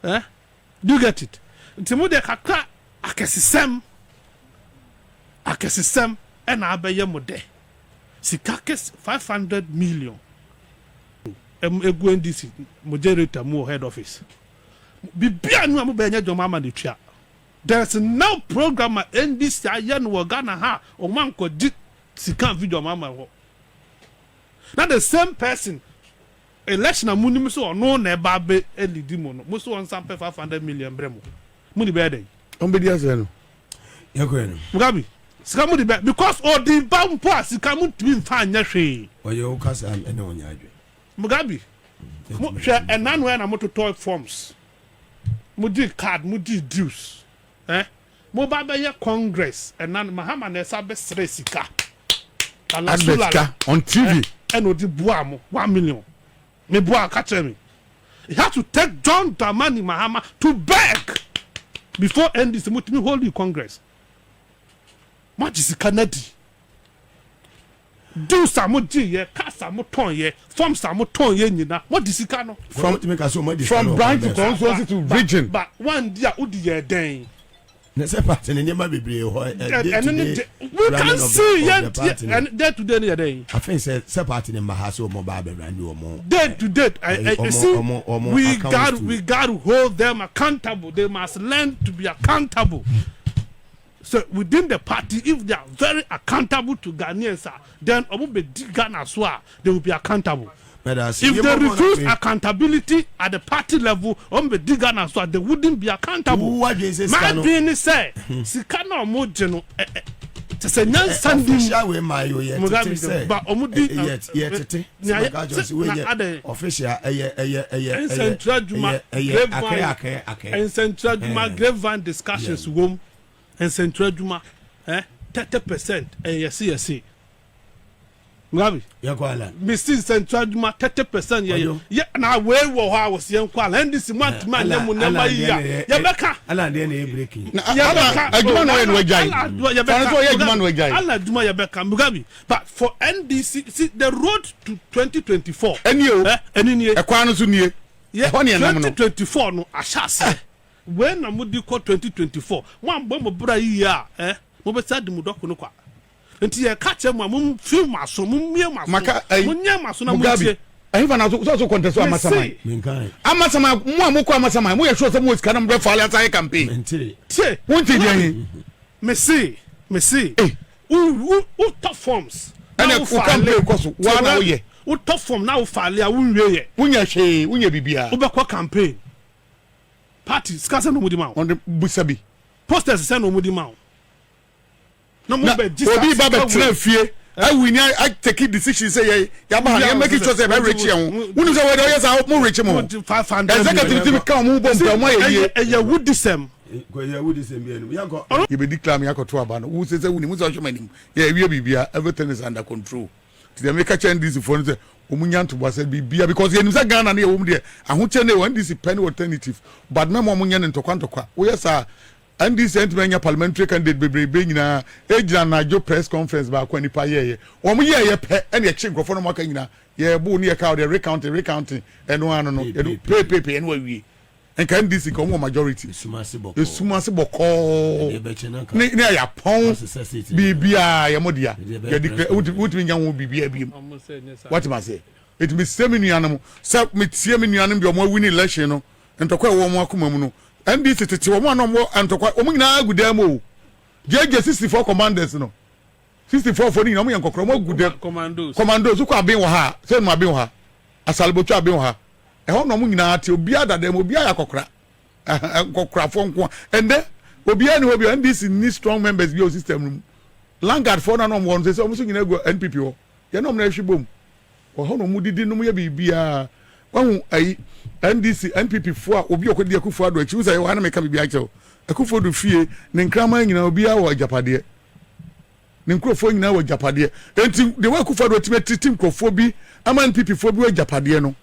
Eh? Do you get it? Nti mo deɛ kakra akɛsesɛm akɛsesɛm ɛna abɛyɛ mo dɛ. Sika kɛse 500 million egu NDC mo generator mu wɔ head office. Bibia nu a mo bɛyɛ nyɛ dwom ama ne tua. There is no program a NDC ayɛ no wɔ Ghana ha ɔmo ankɔgye sika video ama hɔ. Na the same person, election a mo nim so ɔno na ɛba abɛ elidi mu no, mo so wɔn nsa pɛ 500 million brɛ mo, mo ni bɛyɛ dɛ? Ɔn bɛ di asɛ no. Yɛkɔɛ no. Mugabe, sika mo de bɛ because ɔdi ba mpo a, sika mo ntumi nfa anyɛ hwee. Ɔyɛ wo kasa ɛne ɔnyɛ adwe. Mugabe, mo hwɛ ɛnanu ɛna mo totɔ forms, mo di card, mo di dues, mo ba bɛyɛ congress ɛnanu Mahama na ɛsa bɛ srɛ sika. Advert ka on TV. Ɛna ɔdi bua mo 1 million me bua ka kyerɛ me. He had to take John Dramani Mahama to beg before NDC mo tumi hold the congress. Mo agye sika na di dues a mo gye yɛ, cars a mo tɔn yɛ, forms a mo tɔn yɛ nyina, mo di sika no. From branch to constituency to region. Ba one di a wodi yɛ dɛn? Na sɛ party ne nneɛma bebree hɔ. Ɛno ne de we can see yɛn ɛn day to day ne yɛ dɛn? Afei sɛ party ne mma ha sɛ ɔmo ba abɛwura ne ɔmo. Day to day, see, we got to hold them accountable. They must learn to be accountable. So within the party, if they are very accountable to Ghanaians, ah, then ɔmo bɛ di Ghana so a, they will be accountable. If they refuse accountability at the party level, ɔmo bɛ di Ghana so a, they wouldn't be accountable. Maa dwen ni sɛ sika na ɔmo gye no ɛ ɛ te sɛ nyansa nim. Official wey maa yi o yɛ tete sɛ ba ɔmo di yɛ tete sɛ maka jɔ si wey yɛ official ɛyɛ ɛyɛ ɛyɛ nsɛntura adwuma. Ɛyɛ akɛ akɛ akɛ. Nsɛntura adwuma, grapevine discussions wom, nsɛntura adwuma 30% ɛyɛ yɛsi yɛsi Ngabi. Yɛ kɔ ala. Misi nsɛntura adwuma 30% yɛ yɛ na wei wɔ hɔ a wɔsi yɛn kɔ ala. NDC mu antumi anyɛ mu nneɛma yi a yɛbɛka. Ala deɛ na yɛ breaking. Yɛbɛka adwuma na ɔyɛ no wagyae. Yɛbɛka. Sani sɛ ɔyɛ adwuma na wagyae. Ala adwuma yɛbɛka, Mugabe, but for NDC, see, the road to 2024. Ɛni o. Ɛni nie. Ɛkwan no so nie. Ɛhɔ ni ɛnam no. 2024 no ahyɛ ase wei na mo di kɔ 2024. Mo ambɔ mo bra yie a, mo bɛ sa di mo dɔko no kwa. Nti yɛ ka kyerɛ mo a, mo fi mo aso, mo mie mo aso. Maka ayi. Mo nyɛ mo aso na mo Mugabe tie. Ɛyin na so so contest Amasaman. Minkan. Amasaman, mo a mo kɔ Amasaman, mo yɛ sure sɛ mo wɔ sika na mo bɛ faale asa yɛ campaign? Ntiri. Tie. Wọ́n ti di ɛyin. Mesi mesi wo wo wotɔ forms. Ɛna wo campaign kɔ so waa na woyɛ. Wotɔ form na wo file a, wonwie yɛ. Wonyɛ hwee, wonyɛ biribiara. Wobɛkɔ campaign, party sika sɛ na ɔmo di ma wo? Ɔde busa bi. Posters sɛ na ɔmo di ma wo na mo na bɛ gyi obi ba bɛ tena fie awi ni a take decision sɛ yɛ yaba ha yɛ make sure sɛ yɛ bɛ reach yɛn ho. Wúni sɛ wɔde ɔyɛ sa mo reach mo. 500. Executive ti ka ɔmo bɔ mpɛ ɔmo ayɛ yie. Ɛyɛ wudisɛm. Yɛ wudi sɛm bi ɛnum yɛ kɔ. Yɛ bɛ di clam yɛ akɔto aba no wu sɛ wuni mu sɛ ɔhwɛ mu anim yɛ ewie bibia, everything is under control. Ti deɛ meka kyerɛ NDC foɔ no sɛ ɔmo nya ntoboa sɛ bibia because yɛnim sɛ Ghana no yɛ wɔm deɛ ahokyɛ no yɛ NDC pɛ ne alternative, but mɛma ɔmo nyɛ ne ntɔkwa ntɔkwa. Woyɛ saa, NDC ntumi anya parliamentary candidate bebrebe nyinaa egyina anadwo press conference baako a nipa yɛɛyɛ wɔn yɛɛyɛ pɛ ɛna ɛkyi nkurɔfoɔ no mo aka nyinaa yɛɛbo ne yɛka ɔdeɛ recounting recounting ɛno ano no yɛdo peepeepe ɛno awie. Nka NDC nka wɔn wɔ majority. Esumase bɔkɔɔ. Esumase bɔkɔɔ ne ayɛ apɔn biribiara yɛ mo dea yɛde wotumi nya ho biribiara bi mu wɔte ma se etumi sɛ mi nuanom sɛ mi tie mi nuanom bi ɔmo awin election no, ntɔkwa ɛwɔ wɔn akoma mu no, NDC tete wɔn a na wɔn ntɔkwa wɔn nyinaa gu dan mu o. Gyegye 64 commanders no, 64 fo no nyinaa wɔn yɛ nkɔkɔrɔ, wɔn agu dɛm. Commandos. Commandos kɔ aben wɔ ha sɛ ɛnum aben wɔ ha, asalibotwa aben wɔ ha, ɛhɔ na wɔn nyinaa te. Obiara da dɛm, obiara yɛ akɔkora, nkɔkorafoɔ nko a. Ɛndɛ obiara ni hɔ bi. NDC ni strong members bi wɔ system no mu. Landguard foɔ na wɔn wɔ no sɛ wɔn nso nyinaa gu NPP hɔ yɛn na wɔn na ɛhwɛ bom wɔ hɔ na wɔn didi nom yɛ biribiara. Wɔn ayi NDC NPP foɔ a obi ɔkɔ di Akufo Ado akyi wusa yɛ wɔ ha na meka biribi akyɛw. Akufo Ado fie ne nkraman nyinaa, obiara wɔ agyapadeɛ, ne nkurɔfoɔ nyinaa wɔ agyapadeɛ. Nti de wɔ Akufo Ado atumi atiti nkurɔfoɔ bi ama NPP foɔ bi wɔ agyapadeɛ no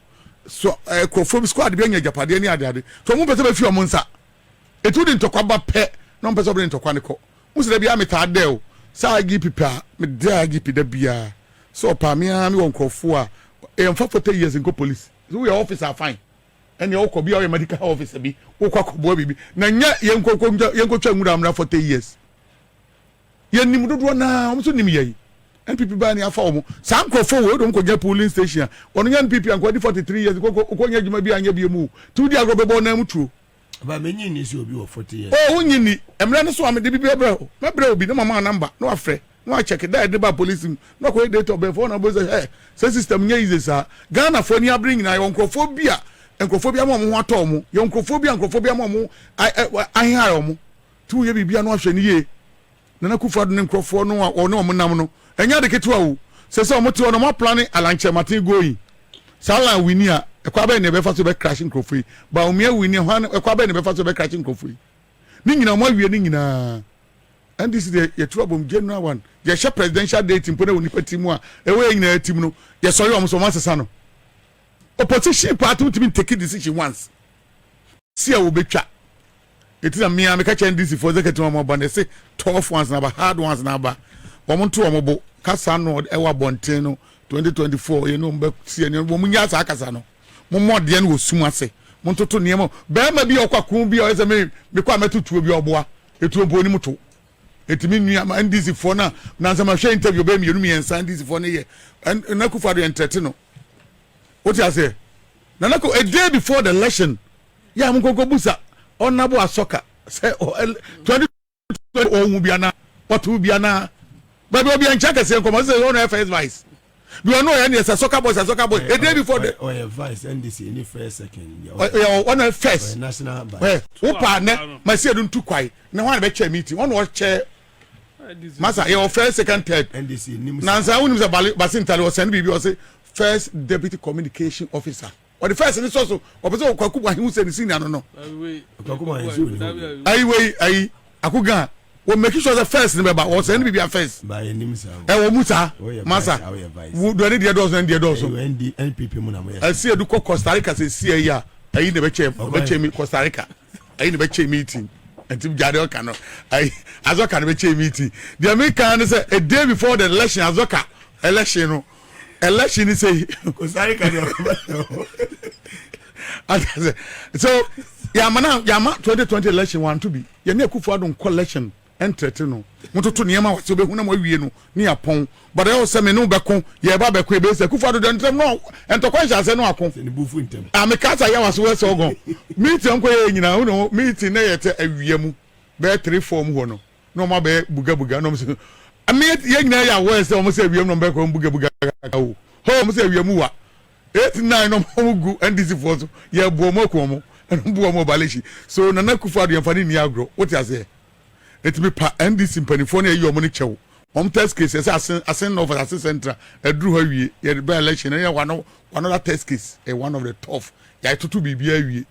so nkurɔfoɔ bi squad bi anya agyapadeɛ ne adeade so wɔn mpɛ sɛ bɛfi wɔn nsa etu de ntɔkwa ba pɛ na wɔn mpɛ sɛ ɔbɛde ntɔkwa ne kɔ. N sɛ dabi a metaa dɛ o sɛ IGP pɛ a mede IGP da biara sɛ ɔpaa me ara mi wɔ nkurɔfoɔ a ɛyɛmfa 40 years nkɔ police so woyɛ officer, fine. Ɛnneɛ wokɔ bi a woyɛ medical officer bi, wokɔ akɔboa biribi. Na nyɛ yɛnkɔ yɛnkɔtwa nwura mmra 40 years. Yɛnim dodoɔ naa, wɔn nso nim yɛn. NPP baa ni afa wɔn. Saa nkurɔfoɔ wei wode wɔn kɔgyina polling station a, wɔn nyɛ NPP a nka wɔadi 43 years, wokɔ nyɛ adwuma bi anyɛ bi mu. Ti wodi agorɔ bɛbɔ wɔn nan mu tuo. Ba menyi nni sɛ obi wɔ 40 years. Oh, wonyi nni. Mmerɛ no so a mede biribi bɛbrɛ wo. Mɛbrɛ obi na mama wo number na wafrɛ na wakyɛke da a yɛde ba police mu na wakɔyɛ date of birth hɔ na wobɛhu sɛ hɛ sɛ system nyɛ easy saa. Ghanafoɔ ani abere nyinaa yɛwɔ nkurɔfoɔ bi a nkurɔfoɔ bi ama wɔn ho atɔ wɔn. Yɛwɔ nkurɔfoɔ bi a nkurɔfoɔ bi ama wɔn ahehare wɔn. Nti woyɛ biribi a na wahwɛ no yie. Nana Akufo-Addo ne nkurɔfoɔ no a wɔne wɔn nam no, ɛnyɛ ade ketewa o. Seesei wɔte hɔ no, wɔaplane Alan Kyerematen going. Saa Alan winni a, ɛkwan bɛn na yɛbɛfa so bɛ crash nkurɔfoɔ yi? Bawumia winni a, hwan, ɛkwan bɛn na yɛbɛfa so bɛ crash nkurɔfoɔ yi? Ne nyinaa, wɔawie ne nyinaa. NDC deɛ, yɛtu abom general one. Yɛhyɛ presidential date mpo na ɛwɔ nipa ti mu a, ɛwɔ yɛn nyinaa ti mu no, yɛsɔre wɔn so, wɔn asesa no. Opposition party wotumi ntake decision once. Si a wɔbɛtwa. Eti na mmea meka kyerɛ NDC foɔ executive wɔn aba na ɛsɛ tough ones na aba hard ones na aba. Wɔn nto wɔn bo kasa no ɛwɔ abɔnten no 2024 yɛn ne wɔn bɛ si ɛni wɔn nya saa kasa no. Mo mmɔ adeɛ no wɔ sum ase. Mo ntoto nneɛma bɛrima bi a ɔkɔ ako bi a ɔyɛ sɛ me mekɔ a mɛto tuo bi a ɔboa etuo mpo onim to. Eti me nua ma NDC foɔ na nansa ma hwɛ interview bɛyɛ mmienu mmiɛnsa NDC foɔ no yɛ ɛna Akufo-Addo yɛn trɛte no. Wote aseɛ? Nana ko a day before the election yɛ a mo nkɔnkɔ busa ɔnabo asɔka sɛ 2020 ɔhu bi anaa ɔto bi anaa baabi obi nkyɛn kɛseɛ nkɔmɔ sɛ ɔno yɛ first vice bi ɔno ɔyɛ neɛ sɛ sɔka boys sɔka boys a day before the ɔyɛ vice NDC ni first second ɔyɛ ɔno first ɔyɛ national vice ɛ wopa nɛ masi edu ntu kwae na wɔn a bɛkyɛ meeting ɔno ɔkyɛ masa yɛ wɔ first second third NDC nim nansa wonim sɛ bale basi ntale ɔsɛn biribi ɔsɛ first deputy communication officer ɔde first ne sɔ so ɔpɛ sɛ ɔkɔ akubu ahehu sɛ ne senior no no ayi wei ayi akoga wɔ make sure sɛ first ne bɛba ɔsɛn ne biribi a first ɛwɔ mu saa masa wo deɛ ne deɛ dɔɔso ne deɛ dɔɔso ɛsi edu kɔ Costa Rica sɛ si ayi a ayi na ɛbɛkyɛ ɛbɛkyɛ mi Costa Rica ayi na ɛbɛkyɛ meeting nti gya deɛ ɔka no ayi azɔka no bɛkyɛ meeting deɛ mi kan ne sɛ a day before the election azɔka election no election ni sɛ Costa Rica deɛ ɔkɔ asase so yamma na yamma 2020 election wanto bi yɛne Akufo Addo nkɔ election ɛntrɛte no mototo nneɛma wɔ sɛ wobɛhu na moawie no ne yɛapɔn but ɛwɔ sɛ me ne wo bɛko yɛba bɛko yɛbɛyɛ sɛ Akufo Addo deɛ ntɛm no ntɔkwa nhyɛ asɛ no ako a meka sa yɛ waso wɔ sɛ ɔgɔn meeting nkɔ yɛ nyinaa wo ne meeting na yɛtɛ awia mu bɛyɛ 3 4 mu hɔ no na wɔn abɛyɛ bugabuga na wɔn sɛ ame yɛn nyinaa yɛ aware sɛ wɔn sɛ awia mu na wɔn bɛkɔ wɔn bugabuga o hɔ wɔn sɛ awia mu wa 8 9 na wɔn gu NDC foɔ so yɛ bu wɔn aku wɔn ɛna bu wɔn ɔbalehyi so Nana Akufo Addo yɛn fa ne ni agorɔ wote aseɛ etimi pa NDC mpanimfoɔ no yɛ yi wɔn ne kyɛw wɔn test case ɛsɛ asen asen north asen central ɛduru hɔ awie yɛde bɛ election ɛyɛ one one other test case ɛyɛ one of the tough yɛ atoto biribi awie.